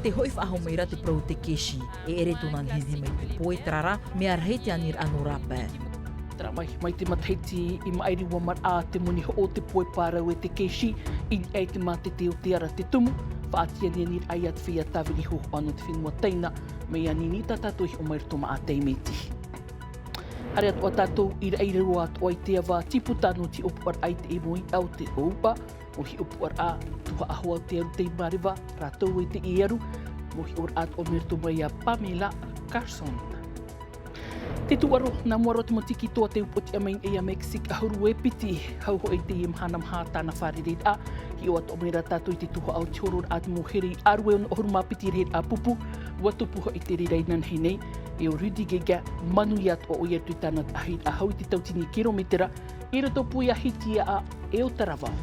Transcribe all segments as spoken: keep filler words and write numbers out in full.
E hoʻi faʻahou mai ra te parau o te keisi, e ʻere tōna nehenehe mai te poe, terā rā, mea rahi te aniraʻa nō rāpae. Terā mai, mai te matahiti i maʻiri ua maraʻa te moni hoʻo te poe pārau e te keisi, i niʻa i te mātete o te ara te tumu, faʻatianiani raʻa ia te feiā tāviri hōhoʻa nō te fenua Taina, mea nini tā tātou i hiʻo mai roto maʻa te miti. Haere atoʻa tātou i raʻi roa atoʻa i te ava Tiputa nō te ʻōpuaraʻa i te ʻemo iʻa o te ʻōupa, ʻo hiʻopuaraʻa, tuhaʻa hoa o te aru tei māreva, rātou e te ʻiaru, mō hiʻoraʻa atoʻa mai roto mai a Pamela Carson. Te tūʻaro, nā mua roa te matahiti toa te upoʻotiʻa mai nei a Mexique ʻahuru e piti, hau hoʻi teie mahana maha tāna fārereiraʻa, hiʻo atoʻa mai ra tātou i te tuhaʻa o te hororaʻa te mau here i ʻārue ono ʻahuru mā piti rahiraʻa pupu, ua tupu hoʻi te reira inanahi nei, e ʻo Rudy Gauguin, manuia atoʻa ʻoia i roto i tāna taʻahiraʻa hau i te tautini kirometera, i roto pū ia Hitiaʻa e ʻo Taravao.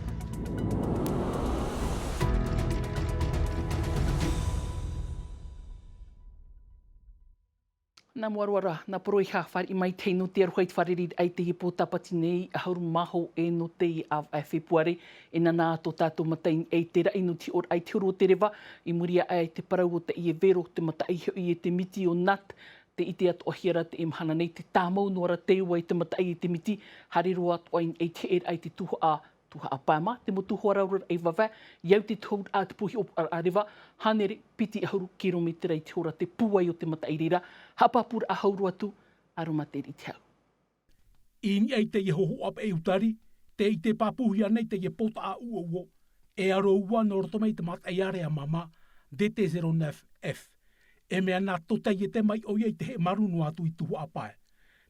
Nā mua roa ra, nā poroʻi hā fāriʻi mai te hei nō te aroha i te fārereiraʻa i teie pō tāpati nei, ʻahuru mā hōʻē nō teie ʻāvaʻe Fepuare, e nānā tō tātou mataʻi i te raʻi nō te hiʻoraʻa i te huru o te reva, i muri aʻe i te parau o teie vero, te mataʻi hoʻi e te miti o Nat, tē ʻite atoʻahia ra teie mahana nei, tē tāmau noa ra te ua i te mataʻi e te miti, haere roa atoʻa i te heʻeraʻa i te tuhaʻa, tuhaʻa pae mā, te motu hoara o Raʻivavae, i au i te tohuraʻa te pū hiʻoraʻa reva, hānere piti ʻahuru kirometera i te hora te pūai o te mataʻi reira, haʻapāpūraʻa hau roa atu, ʻaroha mā te riʻi te hau. I niʻa i teie hōhoʻa paʻi utari, tē ʻite pāpūhia nei teie pōtaʻa uouo, e aro ua nō roto mai te mataʻi area māmā, D T zero neuf F. E mea nā Totaiete mai ʻoia i te heʻe maru noa atu i tuhaʻa pae.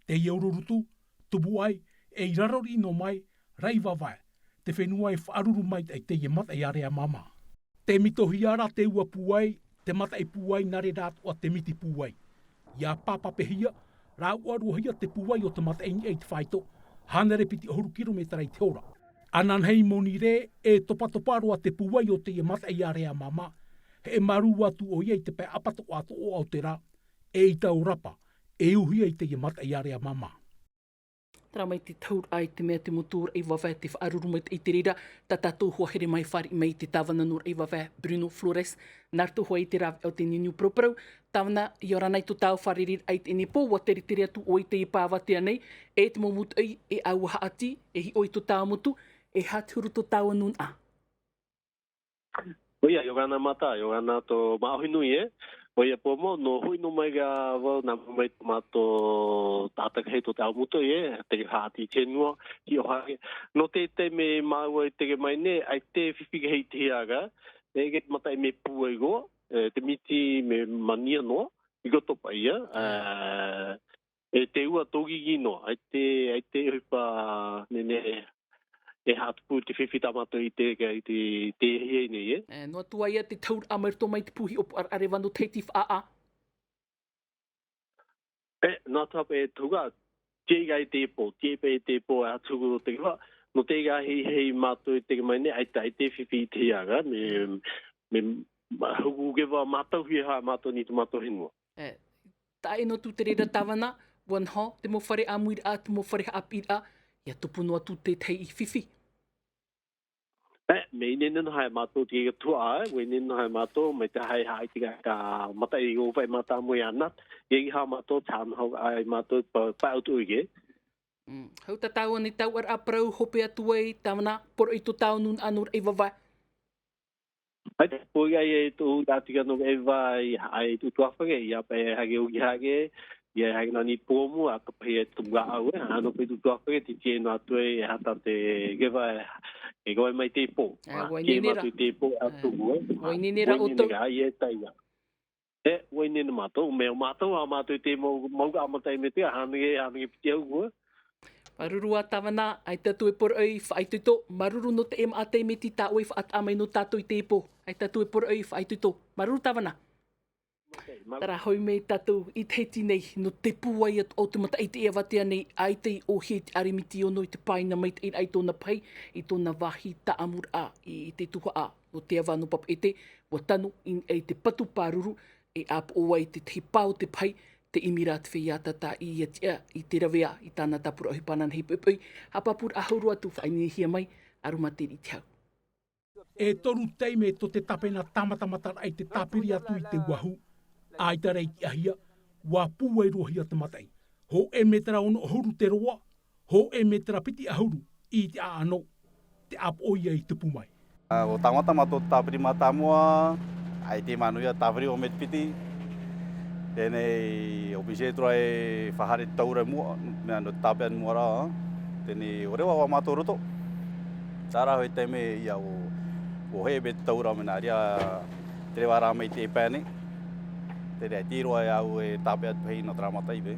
Teie ururutu, tumu ai, e i raro riʻi noa mai, Raʻivavae, te fenua e faʻaruru maitaʻi i teie mataʻi area māmā. Tē mitohia ra te ua pūai, te mataʻi pūai nā reira atoʻa te miti pūai. ʻIa pāpapehia, rāuʻaruahia te pūai o te mataʻi i niʻa i te faito, hānere piti ʻahuru kirometera i te hora. Ananahi moni rē, e topatopa roa te pūai o teie mataʻi area māmā, heʻe maru atu ʻoia i te pae ʻapatoʻa atoʻa o te rā, eʻita ʻōrapa, e uhia i teie mataʻi area māmā. Terā mai te tauraʻa i te mea te motu o Raʻivavae tē faʻaruru maitaʻi i te reira, tā tātou hoa here mai fāriʻi mai i te tāvana nō Raʻivavae, Bruno Flores, nā roto hoʻi i te rāveʻa o te niuniu paraparau, tāvana, ʻia ora na i tō tāua fārereiraʻa i teie nei pō, ʻua teretere atu ʻoe i teie pāvatea nei, e te mau mūtoʻi, e ʻaua haʻati, e hiʻo i tō tāua motu, e aha te huru tō tāua nūnaʻa. ʻOia, ʻia ora na Mata, ʻia ora na tō māʻohi nui, e. ʻOia, pō mau, nō hoʻi noa mai ra vau, nā mua mai tō mātou taʻata rahi tō te ao mūtoʻi, e, te haʻati i te fenua, hiʻo haere. Nō te taime māua i tere mai nei, ʻaita e fifi rahi i te hiʻoraʻa, e, te mataʻi mea pūai roa, e, te miti mea mania noa, i roto paʻi ia, e, e te ua tōriri noa, ʻaita, ʻaita e ʻohipa, nehenehe, e haʻatupu te fifi tā mātou i te, i te, i te hiʻo nei, e. E, noa atu ā ia te tauraʻa mai roto mai te pū hiʻoraʻa reva nō Tahiti faʻaʻā. E, noa atu ā paʻi te tauraʻa, tīaʻi i te pō, tīaʻi paʻi te pō, e haʻatupu te reva, nō te rahi hei mātou i tere mai nei, ʻaita, ʻaita e fifi i te hiʻoraʻa, mea, mea, ma-, huru reva mātauhia e mātou nei tō mātou fenua. E, taʻa ʻē noa atu te reira tāvana, ʻua noho, te mau fare ʻāmuiraʻa, te mau fare haʻapiʻiraʻa, ʻia tupu noa atu te tahi i fifi. E, mea ineine noa e mātou te tuhaʻa, e, ʻua ineine noa e mātou, mai te haʻahaʻa i te ka-, ka mataʻi o vai mātāmua i ana, ʻia ʻī hoʻi mātou, tā noa ai mātou pa-, paʻi atu i ke. Mm. Hau tā tāua nei tauraʻa parau hope atu ai, tāvana, poroʻi tō tāua nūnaʻa nō Raʻivavae. ʻAita, pō ia e tō tātou nō Raʻivavae, ʻaita e tuhaʻa fare, ʻia paʻi e haere ʻohi haere, ʻia haere nā niʻa i Puamu, ʻa ka pahi e tumu rāʻau, e, ʻa nō paʻi tuhaʻa fare, te tīaʻi noa atu e hata te reva, e, e roaʻa mai te pō. E, ʻua ineine rā. Te pō, ʻa tumu, e. ʻUa ineine rā ʻoutou. ʻUa ineine rā, ʻia tae ia. E, ʻua ineine mātou, mea ʻo mātou, ʻa mātou te mau, mau ka mataʻi mea te, hānere, hānere piti au, e. Māuruuru ā tāvana, ʻaita atu e poroʻi faʻaitoito, māuruuru nō te maʻa te mea tā ʻoe i faʻataʻa mai nō tātou i teie pō. ʻAita atu e poroʻi faʻaitoito. Māuruuru tāvana. Ok, māuruuru. Terā hoʻi mea tātou i Tahiti nei, nō te pūai atoʻa o te mataʻi i teie avatea nei, ʻaita i ʻōhie i te ʻārimiti ono i te pāʻina maitaʻi raʻa i tōna pahi, i tōna vāhi tāʻamuraʻa, i te tuhaʻa, nō te ava nō Papeʻete, ʻua tano i, i te patu pāruru, e ʻāpoʻo ai te tahi pā o te pahi, tē ʻimi ra te feiā ʻātaʻata i ʻia tiʻa i te ravea i tāna tāpura ʻohipa ananahi poʻipoʻi, haʻapāpūraʻa hau roa atu faʻaineinehia mai, ʻaroha mā te riʻi te hau. E toru taime tō te tāpena tāmatamataraʻa i te tāpiri atu i te uahu. ʻAita rā i tiʻahia, ua pūai roa hia te mataʻi. Hōʻē mētera ono ʻahuru te roa, hōʻē mētera piti ʻahuru i te ʻaʻano, te ʻāpoʻo ia i tupu mai. ʻO tāmata mātou te tāpiri mātāmua, ʻaita e manuia tāpiri ʻo Metepiti. Teie nei, obligé atu ra e faʻahaere te taura i mua, mea nō te tāpeʻa i mua ra. Teie nei, ʻo reva ʻo mātou roto. Terā hoʻi taime ia ʻo, ʻo hē paʻi te taura mea nā reira, te reva rā mai te paʻi nei. Teie nei, tei roa e au e tāpeʻa atu paʻi nō terā mataʻi paʻi.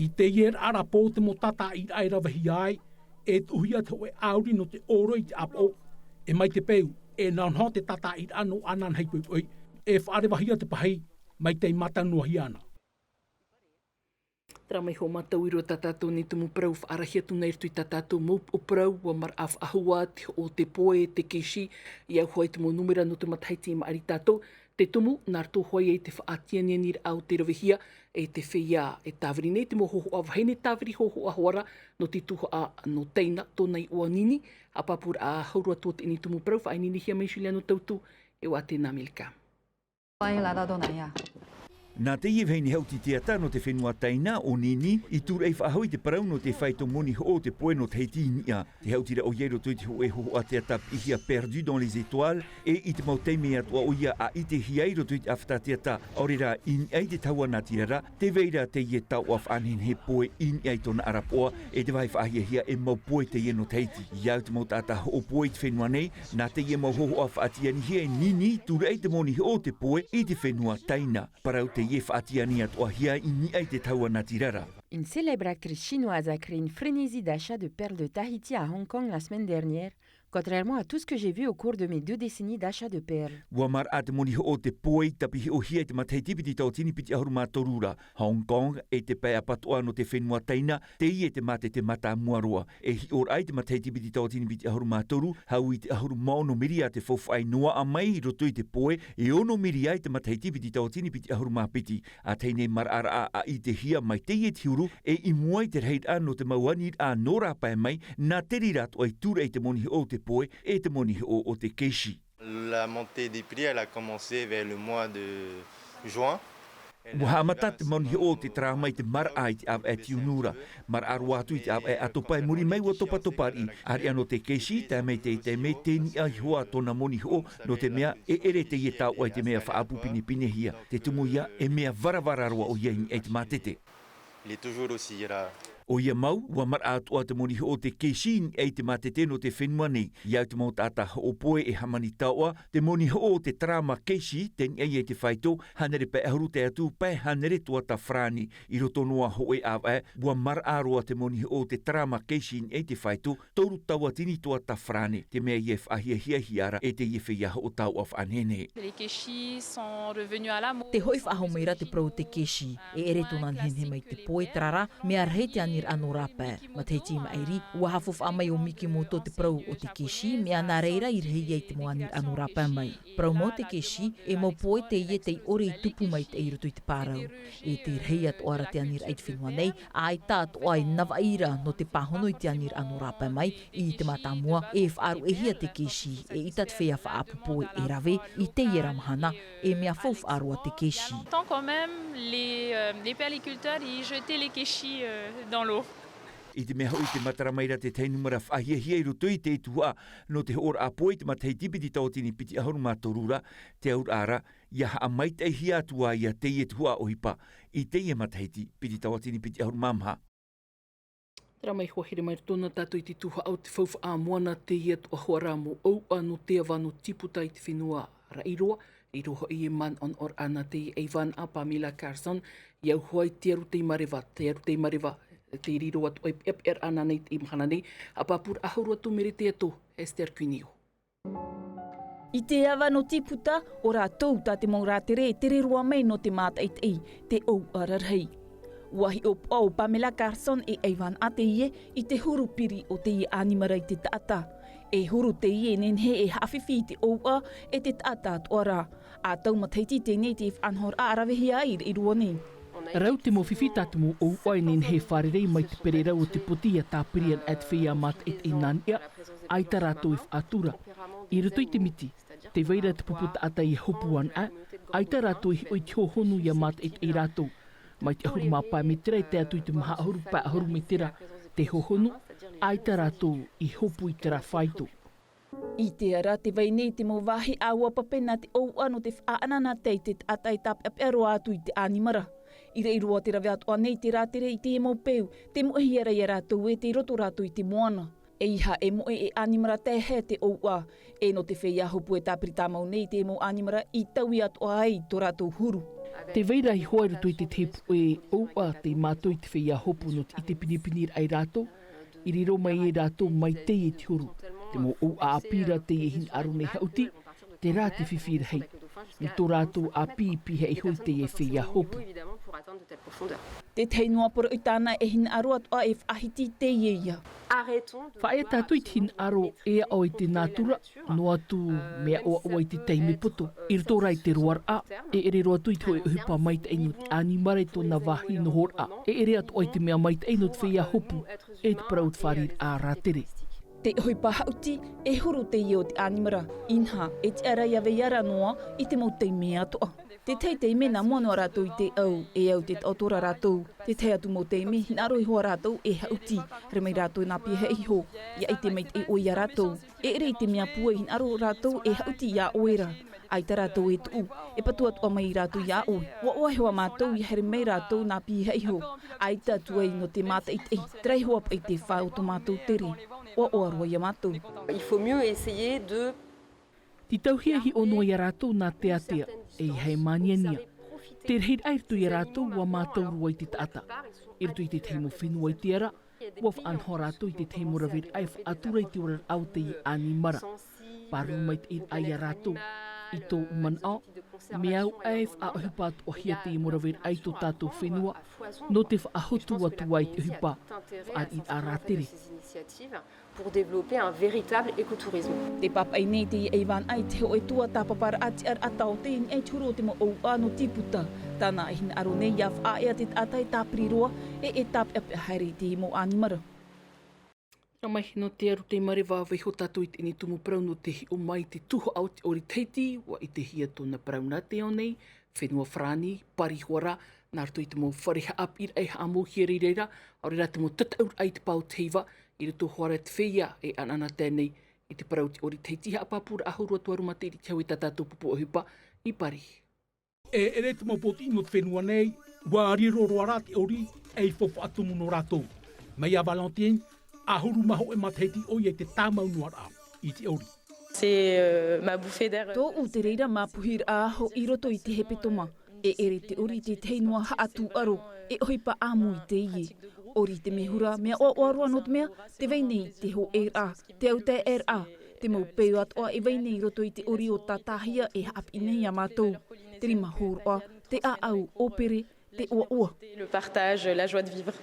I teie ra ʻāpō te mau tātaʻiraʻa e ravehia ai, e tuʻuhia te hōʻē ʻāuri nō te ʻōroi i te ʻāpoʻo, e mai te peu, e nahonaho te tātaʻiraʻa nō ananahi poʻipoʻi, e faʻarevahia te pahī, mai tei mātau noa hia ana. Terā mai hoʻi mātou i roto i tā tātou nei tumu parau faʻarahi atu nei i roto i tā tātou mau upoʻo parau, ua maraʻa faʻahou ā te hoʻo o te poe e te keshi, i au hoʻi te mau nūmera nō te matahiti i maʻiri tātou, te tumu, nā roto hoʻi i te faʻatianianiraʻa o te ravehia, e te feiā, e tāviri nei te mau hōhoʻa vahine tāviri hōhoʻa hoara, nō te tuhaʻa, nō Taina, tōna iʻoa Nini, haʻapāpūraʻa hau roa atu o teie nei tumu parau, faʻaineinehia mai Juliano Tautu, e ʻo Atena Milka. Vai lá da dona Iá. Nā teie vahine haʻuti teata nō te fenua Taina ʻo Nini, i tūraʻi faʻahou i te parau nō te faito moni hoʻo o te poe nō Tahiti i niʻa. Te haʻutiraʻa ʻoia i roto i te hōʻē hōhoʻa teata piʻihia Perdu dans les étoiles, e i te mau taime atoʻa ʻoia a ʻitehia i roto i te ʻāfata teata, ʻaore rā i niʻa i te tahua nātirara, tē vai ra teie taoʻa faʻanehenehe poe i niʻa i tōna ʻarapoʻa, e te vāhi faʻahiahia e mau poe teie nō Tahiti. I au te mau taʻata hoʻo poe i te fenua nei, nā teie mau hōhoʻa faʻatianihia e Nini, tūraʻi te moni hoʻo o te poe i te fenua Taina. Parau teie faʻatiani atoʻahia i niʻa i te tahua nātirara. Une célèbre actrice chinoise a créé une frénésie d'achat de perles de Tahiti à Hong Kong la semaine dernière, contrairement à tout ce que j'ai vu au cours de mes deux décennies d'achat de perles. Ua maraʻa te moni hoʻo o te poe i tāpiʻihia i te matahiti piti tauatini piti ʻahuru mā toru ra. Hong Kong, e te pae ʻapatoʻa nō te fenua Taina, teie te mātete mātāmua roa. E hiʻoraʻa i te matahiti piti tauatini piti ʻahuru mā toru, hau i te ʻahuru mā ono miria te faufaʻa i noaʻa mai i roto i te poe, e ono miria i te matahiti piti tauatini piti ʻahuru mā piti. A teie nei maraʻaraʻa a ʻitehia mai teie te huru, e i mua i te rahiraʻa nō te mau aniraʻa nō rāpae mai, nā te reira atoʻa i tūraʻi te moni hoʻo o te poe, e te moni hoʻo o te keshi. La montée des prix, elle a commencé vers le mois de juin. Ua haʻamata te moni hoʻo o te tarama i te maraʻa i te ʻāvaʻe tiunu ra. Maraʻa roa atu i te ʻāvaʻe ʻatopa, i muri mai ua topatopa riʻi. ʻĀreʻa nō te keshi, tae mai teie taime, tē niʻa iho ā tōna moni hoʻo, nō te mea, e ʻere teie taoʻa i te mea faʻaʻapu pinepinehia. Te tumu ia, e mea varavara roa ʻoia i niʻa i te mātete. Il est toujours aussi rare. ʻOia mau, ua maraʻa atoʻa te moni hoʻo o te keshi i niʻa i te mātete nō te fenua nei. I au te mau taʻata hoʻo poe e hāmani taoʻa, te moni hoʻo o te tarama keshi, tē niʻa ia i te faito, hānere pae ʻahuru tae atu, pae hānere tuata farāni. I roto noa hōʻē ʻāvaʻe, ua maraʻa roa te moni hoʻo o te tarama keshi i niʻa i te faito, toru tauatini tuata farāni, te mea ia e faʻahiahiahia ra e teie feiā hoʻo taoʻa faʻanehenehe. Les keshis sont revenus à la mode. Tē hoʻi faʻahou mai ra te parau o te keshi, e ʻere tōna nehenehe mai te poe, terā rā, mea rahi te aniraʻa nō rāpae. Matahiti i maʻiri, ua faufaʻa mai ʻo Mikimoto te parau o te keshi, mea nā reira i rahi ia i te mau aniraʻa nō rāpae mai. Parau mau te keshi, e mau poe teie tei ʻore i tupu maitaʻi i roto i te parau. E tē rahi atoʻa ra te aniraʻa i te fenua nei, ʻaita atoʻa e navaʻi ra nō te pāhono i te aniraʻa nō rāpae mai, i te mātāmua, e faʻaruʻehia te keshi, eʻita te feiā faʻaʻapu poe e rave, i teie ra mahana, e mea faufaʻa roa te keshi. Longtemps quand même, les, euh, les perliculteurs, ils jetaient les keshis, euh, dans l'eau. I te mea hoʻi tē matara mai ra te tahi nūmera faʻahiahia i roto i te tuhaʻa nō te hoʻoraʻa poe i te matahiti piti tauatini piti ʻahuru mā toru ra, te auraʻa ra, ia haʻamaitaʻihia atu ā ia teie tuhaʻa ʻohipa, i teie matahiti piti tauatini piti ʻahuru mā maha. Terā mai, ʻua haere mai roto na tātou i te tuhaʻa o te faufaʻa moana, teie atoʻa hoʻi rā mau ʻauʻa nō te ava nō Tīputa i te fenua Raʻiroa. I roto hoʻi i te manaʻonaʻoraʻa nā teie ʻaivānaʻa Pamela Carson, i au hoʻi te aru tei mareva, te aru tei mareva, te riro atu ai peʻapeʻaraʻa nāna i teie mahana nei, haʻapāpūraʻa hau roa atu Merete Ato, Esther Cuneo. I te ava nō Tīputa, ʻo rātou tā te mau rātere e tere roa mai nō te mātaʻitaʻi, te ʻauʻa rarahi. ʻUa hiʻopoʻa ʻo Pamela Carson e ʻaivānaʻa teie i te huru piri o teie ʻanimara i te taʻata. E huru teie e nehenehe e haʻafifi i te ʻauʻa e te taʻata atoʻa rā. ʻA tau matahiti teie nei te faʻanahoraʻa ravehia ai i Raʻiroa nei. Rau te mau fifi tā te mau ʻouʻa e nehenehe e fārerei mai te pererau o te poti ia tāpiri ana te feiā mātaʻitaʻi nā niʻa, ʻaita rātou e faʻatura. I roto i te miti, tē vai ra te pupu taʻata ia hopu ana, ʻaita rātou e hiʻo i te hōhonu ia mātaʻitaʻi rātou. Mai te ʻahuru mā pae mētera e tae atu i te maha ʻahuru pae ʻahuru mētera te hōhonu, ʻaita rātou i hopu i terā faito. I te ara te vai nei te mau vāhi ʻāua pape nā te ʻouʻa nō te faʻaʻananaʻa i te taʻata e tāpeʻapeʻa roa atu i te ʻanimara. I reira roa te rave atoʻa nei te rātere i te mau peu, te moʻehia ra ia rātou e tei roto rātou i te moana. E ʻeiaha e moʻe e ʻanimara taehae te ʻouʻa, e nō te feiā hopu e tāpiri tāmau nei te mau ʻanimara i taui atoʻa ai tō rātou huru. Tē vai ra iho ā i roto i te tahi puʻe ʻouʻa tei mātau i te feiā hopu nō te ʻite pinepine ra ai rātou, i riro mai ai rātou mai teie te huru. Te mau ʻouʻa ʻāpī ra teie e hinaʻaro nei haʻuti, terā te fifi rahi. Nō tō rātou ʻāpī i pihaʻi iho i teie feiā hopu. Tētahi noa poroʻi tāna e hinaʻaro atoʻa e faʻahiti teie ia. Faʻaea tātou i te hinaʻaro e aʻo i te nātura, noa atu mea ʻoaʻoa i te taime poto. I roto rā i te roaraʻa, e ʻere roa atu i te hōʻē ʻohipa maitaʻi nō te ʻanimara i tōna vāhi nohoraʻa. E ʻere atoʻa i te mea maitaʻi nō te feiā hopu, e te parau o te fāriʻiraʻa rātere. Te ʻohipa haʻuti, e huru teie o te ʻanimara, inaha, e tiʻa ra ia vai ra noa i te mau taime atoʻa. Te tahi taime nā mua noa rātou i te au, e au te taʻoto ra rātou. Te tahi atu mau taime, hinaʻaro iho ā rātou e haʻuti, haere mai rātou nā pihaʻi iho, ia ʻite maitaʻi ʻoe ia rātou. E ʻere i te mea pūai hinaʻaro rātou e haʻuti ia ʻoe ra. ʻAita rātou e tuʻu, e patu atoʻa mai rātou ia ʻoe. ʻUa ʻoaʻoa iho ā mātou ia haere mai rātou nā pihaʻi iho. ʻAita atu ai nō te mātaʻitaʻi, terā iho ā paʻi te fā o tō mātou tere. ʻUa ʻoaʻoa roa ia mātou. Il faut mieux essayer de Tītauhia e hiʻo noa ia rātou nā te ātea, ʻeiaha e māniania. Te rahiraʻa i roto ia rātou ʻua mātau roa i te taʻata. I roto i te tahi mau fenua i te ara, ʻua faʻanaho rātou i te tahi mau raveraʻa e faʻatura i te oraraʻa o teie ʻanimara. Pāruru maitaʻi rā ia rātou. I tōʻu manaʻo, mea au ʻae e faʻaʻohipa atoʻahia teie mau raveraʻa i tō tātou fenua, nō te faʻahotu atu ai te ʻohipa, fāriʻiraʻa rātere. Pour développer un véritable écotourisme. Te pāpaʻi nei teie e ʻaivanaʻa i te hōʻē tuatāpaparaʻa tiʻaraʻa taote i niʻa i te huru o te mau ʻouʻa nō Tīputa. Tāna e hinaʻaro nei ia faʻaea te taʻata e tāpiri roa, e e tāpeʻapeʻa haere i te mau ʻanimara. Nā mai nō te aru tei mareva vaiho tātou i teie tumu parau nō te hiʻo mai i te tuhaʻa o te ʻori Tahiti, ʻua ʻitehia tōna parau nā te ao nei, fenua Farāni, Pari hoʻi rā, nā roto i te mau fare haʻapiʻiraʻa e haʻamauhia i reira, ʻaore rā te mau tataʻuraʻa i te pae o te heiva, i roto hoʻi rā te feiā e ʻanaʻanatae nei i te parau o te ʻori Tahiti, haʻapāpūraʻa hau roa atu ā rā mātou i te hau i tā tātou pupu ʻohipa i Pari. E ʻere te mau pōtiʻi nō te fenua nei, ʻua riro roa rā te ʻori ei faufaʻa tumu nō rātou. Mai iā Valentine, ʻahuru mā hōʻē matahiti ʻoia i te tāmau noa raʻa i te ʻori. C'est, euh, ma bouffée d'air. Tōʻu te reira māpuhiraʻa aho i roto i te hepetoma. E ʻere te ʻori i te tahi noa haʻatūʻaro, e ʻohipa ʻāmui teie. ʻOri i te mehura, mea ʻoaʻoa roa nō te mea, tē vai nei te hōʻēraʻa, te autaeaʻeraʻa, te mau peu atoʻa e vai nei i roto i te ʻori o Tātāhia e haʻapiʻi nei iā mātou. Te rima hōroʻa, te ʻāʻau, ʻōpere, te ʻoaʻoa. Le partage, la joie de vivre.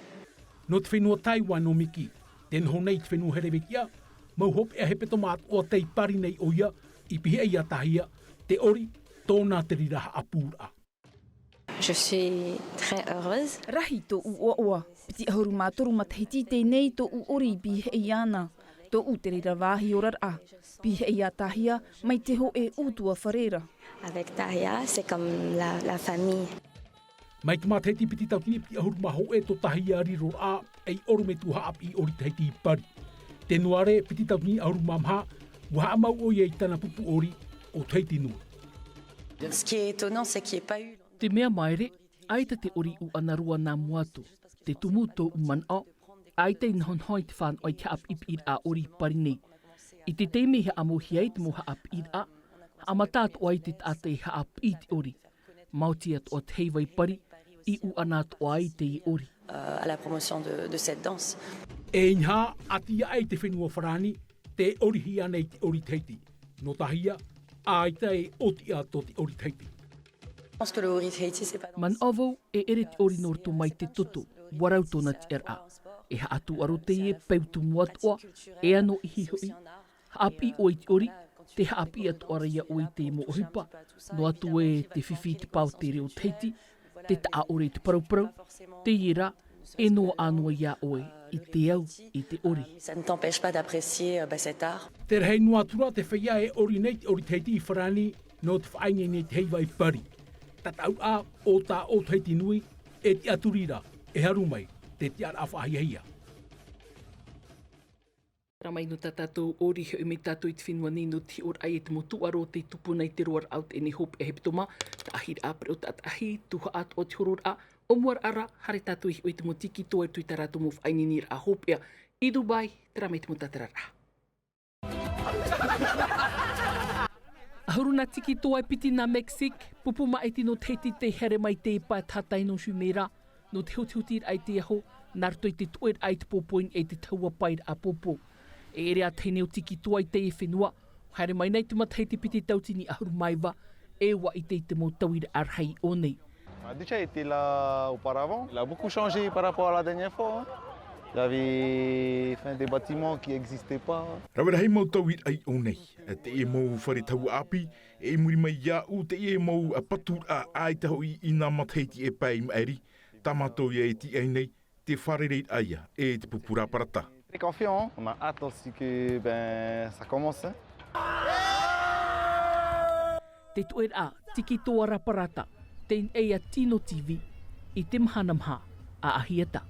Nō te fenua Taiwan ʻo Miki, tē noho nei i te fenua Herevetiʻa, mau hopeʻa hepetoma atoʻa tei Pari nei ʻoia, i pihaʻi iā Tāhia, te ʻori, tōna te reira haʻapūraʻa. Je suis très heureuse. Rahi tōʻu ʻoaʻoa. Piti ʻahuru mā toru matahiti teie nei tōʻu ʻori i pihaʻi iāna. Tōʻu te reira vāhi oraraʻa. Pihaʻi iā Tāhia, mai te hōʻē ʻutuāfare ra. Avec Tahia, c'est comme la, la famille. Mai te matahiti piti tauatini piti ʻahuru mā hōʻē tō Tāhia riroraʻa, ei ʻorometua haʻapiʻi ʻori Tahiti i Pari. Tē nō ʻāre, piti tauatini ʻahuru mā maha, ʻua haʻamau ʻoia i tāna pupu ʻori, ʻo Tahiti noa. Ce qui est étonnant, c'est qu'il y ait pas eu Te mea māere, ʻaita te ʻori ʻūʻana roa nā mua atu. Te tumu tōʻu manaʻo, ʻaita i nahonaho i te fānaʻo i te haʻapiʻipiʻiraʻa ʻori i Pari nei. I te taime i haʻamauhia ai te mau haʻapiʻiraʻa, haʻamata atoʻa ai te taʻata e haʻapiʻi i te ʻori. Maoti atoʻa te heiva i Pari, i ʻūʻana atoʻa ai teie ʻori. Euh, à la promotion de, de cette danse. E inaha, ʻati aʻe i te fenua Farāni, tē ʻorihia nei te ʻori Tahiti. Nō Tāhia, ʻaita e ʻōtiʻa tō te ʻori Tahiti. Je pense que le ʻori Tahiti, c'est pas dans Manaʻo vau, e ʻere te ʻori nō roto mai te toto, ʻua rau tōna tiʻaraʻa. E haʻatūʻaro teie peu tumu atoʻa, e ʻano ihi hoʻi. Haʻapiʻi ʻoe i te ʻori, tē haʻapiʻi atoʻa ra ïa ʻoe i te mau ʻohipa, noa atu ē te fifi i te pae o te reo Tahiti, Te taʻa ʻore i te parauparau, teie rā, e noaʻa noa iā ʻoe i te au, i te ʻori. Ça ne t'empêche pas d'apprécier, euh, bah, cet art. Te rahi noa atu rā te feiā e ʻori nei te ʻori Tahiti i farāni, nō te faʻaineine i te heiva i Pari. Tataʻuraʻa o tā ʻō Tahiti nui, e tiʻaturi rā, e haru mai, te tiʻaraʻa faʻahiahia. Rā mai nō tā tātou ʻori hoʻi mai tātou i te fenua nei nō te hiʻoraʻa i te mau tūʻaro tei tupu nei te roaraʻa o teie nei hopeʻa hepetoma, taʻahiraʻa pereʻoʻo taʻataʻahi, tuhaʻa atoʻa te hororaʻa, ʻōmuaraʻa rā, haere tātou i hiʻo i te mau tikitoa i roto i tā rātou mau faʻaineineraʻa hopeʻa, i Dubai, terā mai te mau tātararaʻa. ʻAhuru nā tikitoa e piti nā Mexique, pupu maʻiti nō Tahiti tei haere mai i teie pae tahatai nō Jumeirah, nō te hutihutiraʻa i te aho, nā roto i te tuʻeraʻa i te pōpō i niʻa i te tahua paeraʻa pōpō. E ʻere ā tahi nei ʻo tikitoa i teie fenua, haere mai nei te matahiti piti tauatini ʻahuru mā iva, e ʻua ʻite i te mau tauiraʻa rahi i ʻō nei. On a déjà été là auparavant. Il a beaucoup changé par rapport à la dernière fois, hein. Il y avait, enfin, des bâtiments qui existaient pas. Rave rahi mau tauiraʻa i ʻō nei, teie mau fare tahua ʻāpī, e i muri mai iāʻu, teie mau paturaʻa ʻaita hoʻi i nā matahiti e pae i maʻiri, tā mātou ia e tiʻa nei, te fārereiraʻa ia, e te pupu rāparata. Très confiant, on a hâte aussi que, ben, ça commence, hein. Te tuʻeraʻa, tikitoa rāparata, teie nei a Tino TV, i te mahana maha, ʻaʻahiata.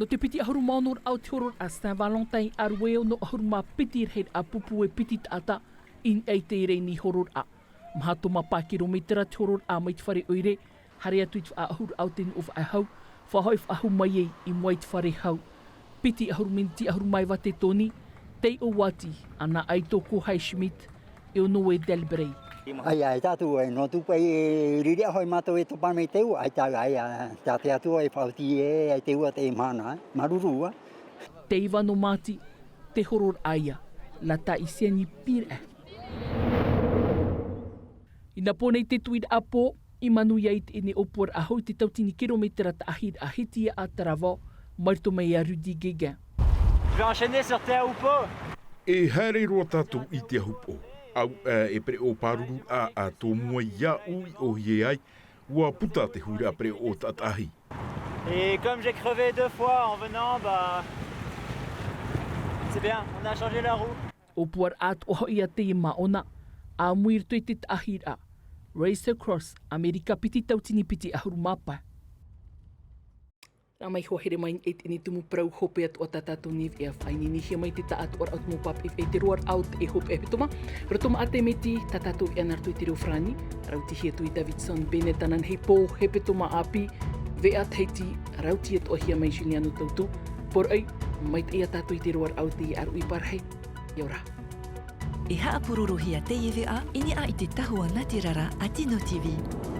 Nō te piti ʻahuru mā ono raʻa o te hororaʻa Saint Valentin, ʻaruē ono ʻahuru mā piti rahiraʻa pupu e piti taʻata, i niʻa i teie nei hororaʻa. Maha toa mā pae kirometera te hororaʻa mai te fare ʻoire, haere atu i te faʻaʻahuʻahu o te nuʻu faʻehau, faʻahoʻi faʻahou mai ai i mua i te fare hau. Piti ʻahuru miniti ʻahuru mā iva te toni, tei ʻō atu, ʻanaʻe Toko Highsmith, e Noé Delbrey. ʻAita, ʻaita, tātou e nō tū pae e ririʻa hoʻi mātou e topa mai te ua, ʻaita, ʻaita, tā te Atua e faʻaoti e, ʻaita te ua te mahana, e, māuruuru, ā. Te iva nō Māti, te hororaʻa ia, la ta isiani pire. I nā pō nei te tuʻiraʻa pō, i manuia ai teie ʻōpuaraʻa hou i te tauatini kirometera taʻahiraʻa Hitia a Taravao, mai roto mai iā Rudy Guéguin. Je vais enchaîner sur Te Ahupoʻo. E haere roa tātou i Te Ahupoʻo. Au, ā, e pereʻoʻo pāruru a, a tō mua iāʻu i ʻōhie ai, ʻua puta te huiraʻa pereʻoʻo taʻataʻahi. Et comme j'ai crevé deux fois en venant, bah, c'est bien, on a changé la roue. ʻŌpuaraʻa atoʻa hoʻi a teie māʻona, ʻāmui i roto i te taʻahiraʻa Race Across America piti tauatini piti ʻahuru mā pae. Rā mai hoʻi, haere mai i teie tumu parau hopeʻa atoʻa tā tātou nei veʻa, faʻaineinehia mai te taʻatoʻaraʻa o te mau pāpaʻi i te roaraʻa o te hopeʻa hepetoma. Roto maʻa te miti, tā tātou veʻa nā roto i te reo farāni, rautihia atu e Davidson Bennett, ananahi pō hepetoma ʻāpī, veʻa Tahiti, rautihia atoʻahia mai e Juliano Tautu, poroʻi, maitaʻi ia tātou i te roaraʻa o teie ʻāruʻi parahi. ʻIa ora. E haʻapurorohia teie veʻa i niʻa i te tahua nātirara a Tino TV.